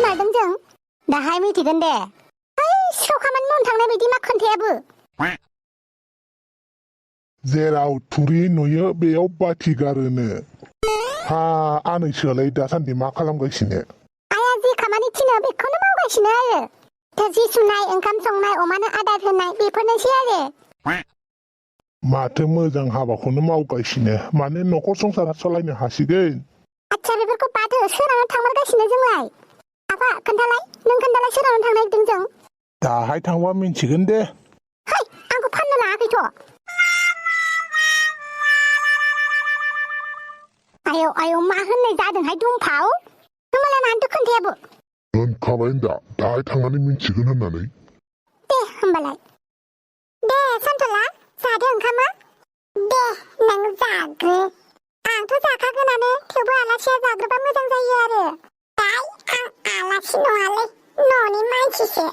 नारदों जों दाहाय मिथिगोन दे सिखाव खामानि मावनो थांनाय बायदि मा खोन्थायाबो जेराव थुरि नुयो बेयाव बाथि गारोनो हा आनैसोलाय दासान्दि मा खालामगासिनो आइया जि खामानि थिनो बेखौनो मावगासिनो आरो थोरसि सुनाय ओंखाम संनाय अमानो आदार होनाय बेफोरनोसै आरो माथो मोजां हाबाखौनो मावगासिनो माने न'खर संसारा सालायनो हासिगोन आच्छा बेफोरखौ बादो सोरावनो थांमारगासिनो जोंलाय आफा खोन्थालाय नों खोन्थालाय सोरावनो थांनो नागिरदों जों दाहाय थांबा मिन्थिगोन दे है आंखौ फाननो लाङाखैथ' आयौ आयौ मा होननाय जादोंहाय दुम्फाव होमबालाय मानोथो खोन्थायाबो होनखाबाय दा दाहाय थांनानै मिन्थिगोन होननानै दे होमबालाय दे सन्तला जादो ओंखामा दे नों जाग्रो आंथ' जाखागोनानो थेवबो आलासिया जाग्रोबा मोजां जायो आरो दाय आं आलासि नङालै न'नि मानसिसो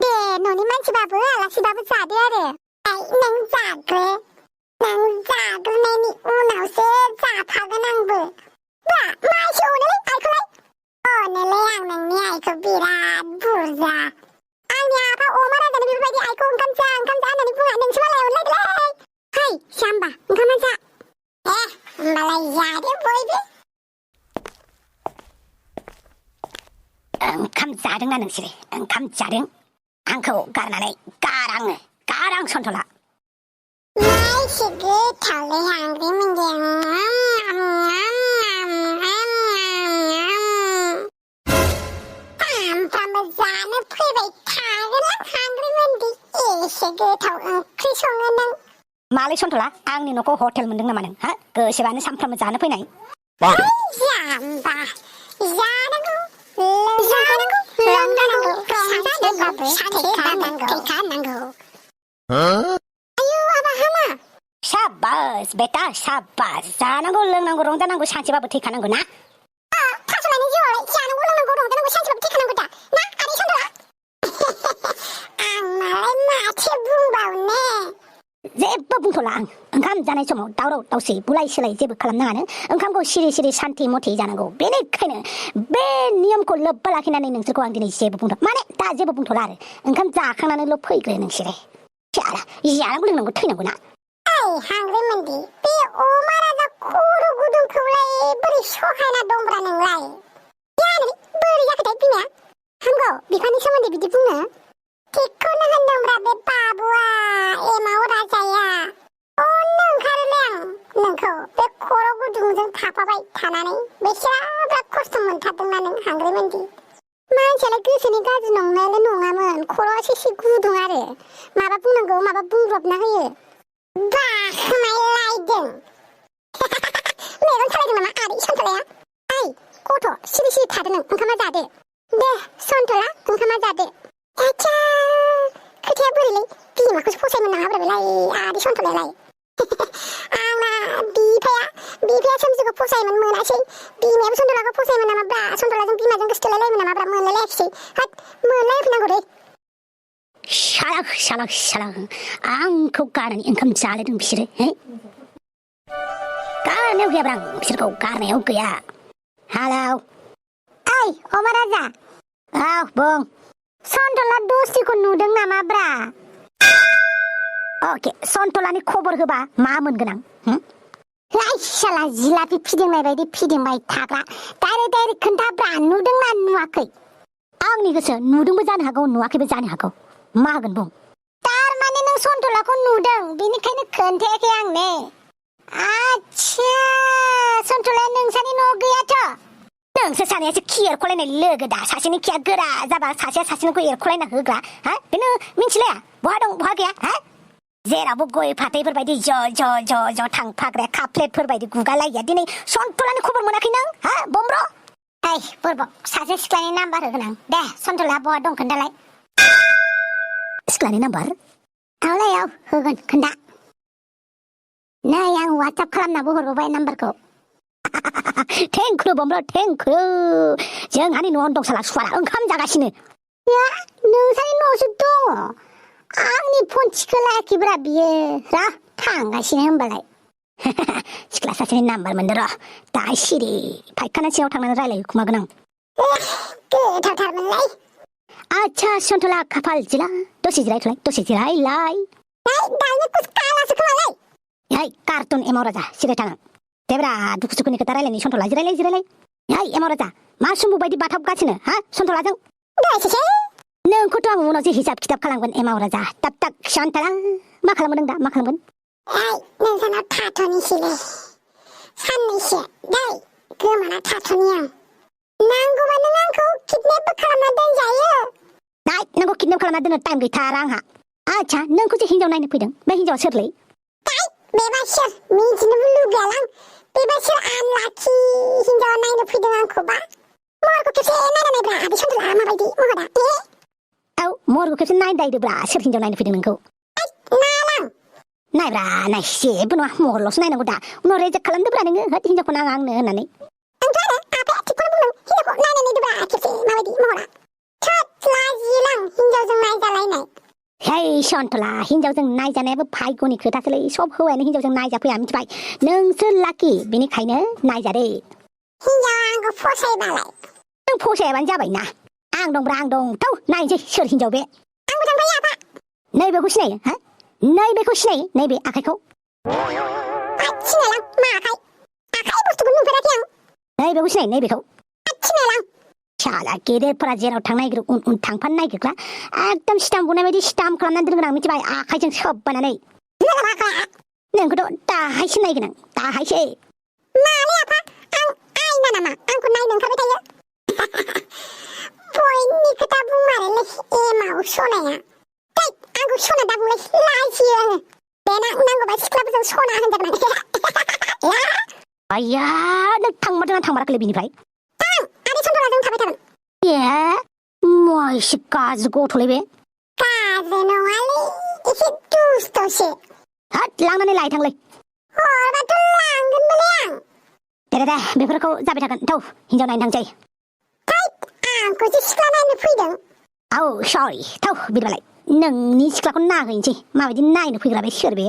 दे न'नि मानसिबाबो आलासिबाबो जादो आरो दाय नों जाग्रो नों जाग्रोनायनि उनावसो जाफागोन आंबो बा मासि अनोलै आइखौलाय अनोलै आं नोंनि आइखौ बिराद बुरजा आंनि आफा अमा राजानो बेफोरबायदि आइखौ ओंखाम जा होननानै बुङा नोंसो मालाय अनलायदोलै है जाम्बा ओंखामा जा होमबालाय जादो बयबो ओंखाम जादोंना नोंसोरो ओंखाम जादों आंखौ गारनानै गारां सन्तला नायसो गोथावलै हांग्रि मोनदों सामफ्रामबो जानो फैबाय थागोन आं हांग्रि मोनदि एसे गोथाव ओंख्रि सङो नों मालै सन्तला आंनि न'खौ हटेल मोनदों नामा नों हा गोसोबानो सामफ्रामबो जानो फैनाय जाम्बा जानांगौ लोंनांगौ थैखानांगौ आयौ आबा हामा साबास बेटा साबास जानांगौ लोंनांगौ रंजानांगौ सानसेबाबो थैखानांगौ ना थास'लायनि जिउआवलाय जानांगौ लोंनांगौ रंजानांगौ सानसेबाबो थैखानांगौ दा ना आदै सन्तला आं मालाय माथो बुंबावनो जेबो बुंथ'ला आं ओंखाम जानाय समाव दावराव दावसि बुलाय सोलाय जेबो खालामनाङानो ओंखामखौ सिरि सान्थि मथे जानांगौ बेनिखायनो बे नियमखौ लोब्बा लाखिनानै नोंसोरखौ आं दिनै जेबो बुंथ'ला माने दा जेबो बुंथ'ला आरो ओंखाम जाखांनानैल' फैग्रो नोंसोरो जानांगौ लोंनांगौ थैनांगौ ना हांग्रि मोनदि बे अमा राजा खर' गुदुंखौलाय बोरै सहायना दंब्रा नोंलाय यानै बोरै जाखोथाय बिमाया हामगौ बिफानि सोमोन्दै बिदि बुंनो थिगखौनो होनदोंब्रा बे बाबुआ एमाव राजाया अननो ओंखारोलै आं नोंखौ बे खर' गुदुंजों थाफाबाय थानानै बेसेबां खस्थ' मोनथारदोंना नों हांग्रि मोनदि मानसियालाय गोसोनि गाज्रि नंनायालाय नङामोन खर'आसो एसे गुदुं आरो माबा बुंनांगौ माबा बुंब्रबना होयो बाखोमायलायदों मेगन सालायदों नामा आदै सन्तलाया ओइ गथ' सिरि थादो नों ओंखामा जादो दे सन्तला ओंखामा जादो आच्छा खोथाया बोरैलै बिमाखौसो फसायनो नाङाब्रा बेलाय आदै सन्तलायालाय आंना बिफाया सोमजिखौ फसायोमोन मोनासै बिमायाबो सन्तलाखौ फसायोमोन नामाब्रा सन्तलाजों बिमाजों गोसथोलायलायोमोन नामाब्रा मोनलायलायाखिसै हाथ मोनलायफैनांगौ दे सालाक आंखौ गारनानै ओंखाम जालायदों बिसोरो गारनायाव गैयाब्रा आं बिसोरखौ गारनायाव गैया हेलौ ओइ अमा राजा औ बुं सन्तला दस्रिखौ नुदों नामाब्रा अके सन्तलानि खबर होबा मा मोनगोन आं लाइसाला जिलापि फिदिंनाय बायदि फिदिंबाय थाग्रा डाइरेक्ट खोन्थाब्रा नुदोंना नुवाखै आंनि गोसो नुदोंबो जानो हागौ नुवाखैबो जानो हागौ मा होगोन बुं थारमाने नों सन्तलाखौ नुदों बेनिखायनो खोन्थायाखै आंनो आच्छा सन्तलाया नोंसानि न'आव गैयाथ' नोंसोर सानैयासो खि एरख'लायनाय लोगो दा सासेनि खिया गोरा जाबा सासेया सासेनिखौ एरख'लायना होग्रा बेनो मिन्थिलाया बहा दं बहा गैया जेरावबो गय फाथैफोरबायदि ज' थांफाग्राया काप्लेटफोरबायदि गुगालाया दिनै सन्तलानि खबर मोनाखै नों बमब्र ओइ बोरबक सासे सिख्लानि नाम्बार होगोन आं दे सन्तला बहा दं खोन्थालाय सिख्लानि नाम्बार औलै औ होगोन खोन्था नै आं वाट्सएप खालामनाबो हरबाय नाम्बारखौ थेंक्यु बमब्र थेंक्यु जोंहानि न'आवनो दं साला सुवाला ओंखाम जागासिनो नोंसानि न'आवसो दङ आंनि फन थिखोलायाखैब्रा बियो र थांगासिनो होमबालाय सिख्ला सासेनि नाम्बार मोनदों र' दा सिरि फायखाना सिङाव थांनानै रायलायखुमागोन आं गोथावथारमोनलै आच्छा सन्थला खाफाल जिला दसे जिरायथलाय दसे जिरायलाय दाइनि कुछ कालासो खोमालै याय कार्टुन एमाव राजा सिराय थानां देब्रा दुखु सुखुनि खोथा रायलायनि सन्थला जिरायलाय याय एमाव राजा मा सुम्बु बायदि बाथाबगासिनो हा सन्थलाजों दसेसो नोंखौथ' आं उनाव जे हिसाब खिथाब खालामगोन एमाव राजा ताब सन्थला मा खालामगोन दा मा खालामगोन याय नोंसानाव थाथ'निसैलै साननैसो दै गोमाना थाथ'नि आं नांगौबा नों आंखौ किडनेपबो खालामना दोनजायो दाय नोंखौ किडनेप खालामना दोननो टाइम गैथारा आंहा आच्छा नोंखौ जे हिन्जाव नायनो फैदों बे हिन्जावा सोरलै दाय बेबा सोर मिथिनोबो लुगैयालां बेबा सोर आनलाखि हिन्जावा नायनो फैदों आंखौबा महरखौ खेबसे नायब्रा आदै सन्थला माबायदि महरा औ महरखौ खेबसे नायदायदोब्रा सोर हिन्जाव नायनो फैदों नोंखौ नायलां नायब्रा नाय जेबो नङा महरल'सो नायनांगौ दा उनाव रेजेक्ट खालामदोब्रा नोङो होद हिन्जावखौ नाङा आंनो होननानै आंथ' आरो आफाया थिगखौनो बुंदों हिन्जावखौ नायनानै दोब्रा खेबसे माबायदि महरा थोद लाजियोलां हिन्जावजों नायजालायनाय हे सन्थला हिन्जावजों नायजानायाबो भाग्यनि खोथासोलै सब हौवायानो हिन्जावजों नायजाफैया मिथिबाय नोंसो लाखि बेनिखायनो नायजादे हिन्जावा आंखौ फसायबालाय नों फसायाबानो जाबाय ना आं दंब्रा आं दं थौ नायनोसै सोर हिन्जाव बे आंबो थांफायो आफा नैबेखौ सिनायो हा नैबेखौ सिनायो नैबे आखाइखौ सिनायलां मा आखाइ बुस्थुखौ नुफेराखै आं नैबेखौ सिनायो नैबेखौ सिनायलां शाला गेदेरफोरा जेराव थांनो नागिरो उन उन थांफानो नागिरग्रा एकदम स्टाम्प बुनाय बायदि स्टाम्प खालामनानै दोनगोन आं मिथिबाय आखाइजों सोबबानानै नोंखौथ' दाहायसो नायगोन आं दाहायसो मालै आफा आं आइना नामा आंखौ नायनो ओंखारबाय थायो बयनि खोथा बुंमारोलै एमाव सनाया आंखौ सना दा बुंलाय लाजियो आङो देना नांगौबा सिख्लाफोरजों सना होनगोन आया नों थांमारदोंना थांमाराखैलै बिनिफ्राय आदै सन्थलाजों थाबाय थागोन ए मा एसे गाज्रि गथ'लै बे गाज्रि नङालै एसे दुस्थ'सो हाद लांनानै लायथांलै हरबाथ' लांगोनबोलै आं दे बेफोरखौ जाबाय थागोन थौ हिन्जाव नायनो थांसै आंखौसो सिख्ला नायनो फैदों औ सरि थौ बिदिबालाय नोंनि सिख्लाखौ नायहैनोसै माबायदि नायनो फैग्रा बे सोर बे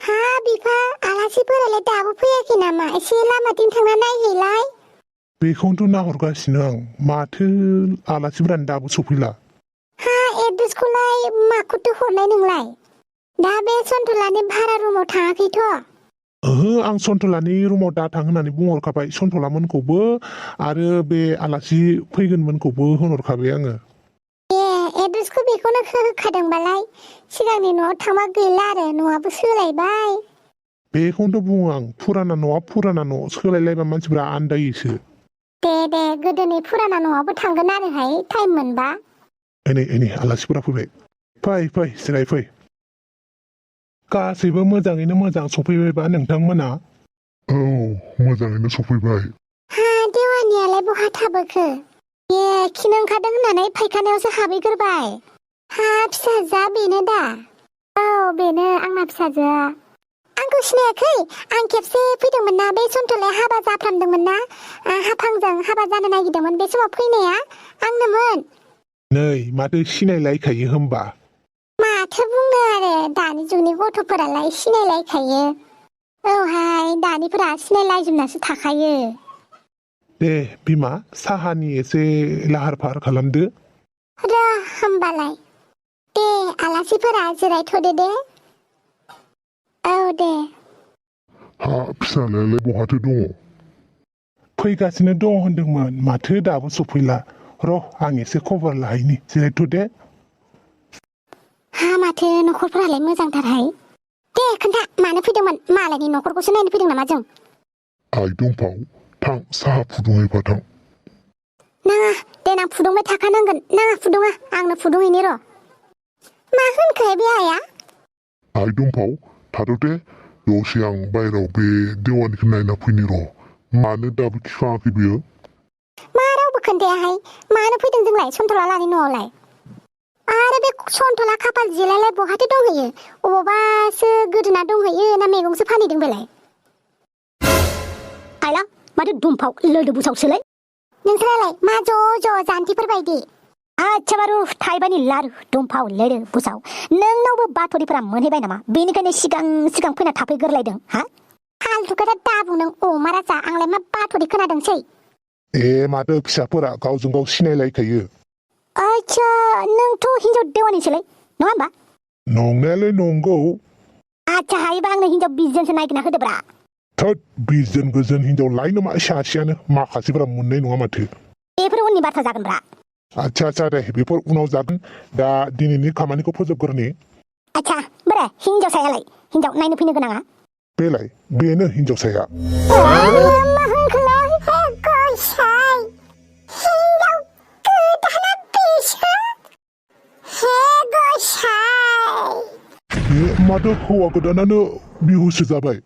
हा बिफा आलासिफोरालाय दाबो फैयाखै नामा एसे लामाथिं थांना नायहैलाय बेखौनोथ' नाहरगासिनो आं माथो आलासिफोरानो दाबो सफैला हा एड्रेसखौलाय माखौथो हरनाय नोंलाय दा बे सन्थलानि भारा रुमाव थाङाखैथ' ओहो आं सन्थलानि रुमाव दा थां होननानै बुंहरखाबाय सन्थलामोनखौबो आरो बे आलासि फैगोनमोनखौबो होनहरखाबाय आङो एड्रेसखौ बेखौनो होखादोंबालाय सिगांनि न'आव थांबा गैला आरो न'आबो सोलायबाय बेखौनोथ' बुङो आं फुराना न' सोलायलायबा मानसिफ्रा आन्दायोसो दे गोदोनि फुराना न'आवबो थांगोन आरोहाय टाइम मोनबा नै आलासिफोरा फैबाय फै जिराय फै गासैबो मोजाङैनो मोजां सफैबायबा नोंथांमोना औ मोजाङैनो सफैबाय हा देवानियालाय बहा थाबोखो खिनो ओंखारदों होननानै फायखानायावसो हाबहैग्रोबाय हा फिसाजोआ बेनो दा औ बेनो आंना फिसाजोआ आंखौ सिनायाखै आं खेबसे फैदोंमोन ना बे सन्थलाया हाबा जाफ्रामदोंमोन ना हाफांजों हाबा जानो नागिरदोंमोन बे समाव फैनाया आंनोमोन नै माथो सिनायलायखायो होमबा माथो बुंनो आरो दानि जुगनि गथ'फोरालाय सिनायलायखायो औहाय दानिफोरा सिनायलायजोबनासो थाखायो दे बिमा साहानि एसे लाहार फाहार खालामदो र' होमबालाय दे आलासिफोरा जिरायथ'दो दे औ दे हा फिसालायालाय बहाथो दङ फैगासिनो दं होनदोंमोन माथो दाबो सफैला र' आं एसे खबर लाहैनि जिरायथ' दे हा माथो न'खरफोरालाय मोजांथारहाय दे खोन्था मानो फैदोंमोन मालायनि न'खरखौसो नायनो फैदों नामा जों आइ दंफाव थां साहा फुदुंहैफा थां नाङा देनां फुदुंबाय थाखानांगोन नाङा फुदुङा आंनो फुदुंहैनि र' मा होनखो बे आइया आइ दंफाव थाद' दे दसे आं बायहेराव बे देवानिखौ नायना फैनि र' मानो दाबो खिखाङाखै बियो मा रावबो खोन्थायाहाय मानो फैदों जोंलाय सन्थला लानि न'आवलाय आरो बे सन्थला खाफाल जिलायलाय बहाथो दंहैयो अबावबासो गोदोना दंहैयो ना मैगंसो फानहैदों बेलाय आइला माथो दुम्फाव लोदो बुसावसोलाय नोंसोरालाय मा ज' जान्थिफोर बायदि आच्छा बारु थाइबानि लारु दुम्फाव लोदो बुसाव नोंनावबो बाथ'रिफोरा मोनहैबाय नामा बेनिखायनो सिगां फैना थाफैग्रोलायदों हा फालतु खोथा दाबुं नों अमा राजा आंलाय मा बाथ'रि खोनादोंसै माथो फिसाफोरा गावजों गाव सिनायलायखायो आच्छा नोंथ' हिनजाव देवानिसोलै नङा होमबा नंनायालाय नंगौ आच्छा हायोबा आंनो हिनजाव 20 जनसो नायगिरना होदोब्रा थोद 20 जन गोजोन हिनजाव लायनो मा सासेयानो माखासेफोरा मोननाय नङा माथो बेफोर उननि बाथ्रा जागोनब्रा आच्छा दे बेफोर उनाव जागोन दा दिनैनि खामानिखौ फोजोबग्रोनि आच्छा बोरे हिनजावसायालाय हिनजाव नायनो फैनो गोनाङा बेलाय बेनो हिनजावसाया माथो हौवा गोदानानो बिहुसो जाबाय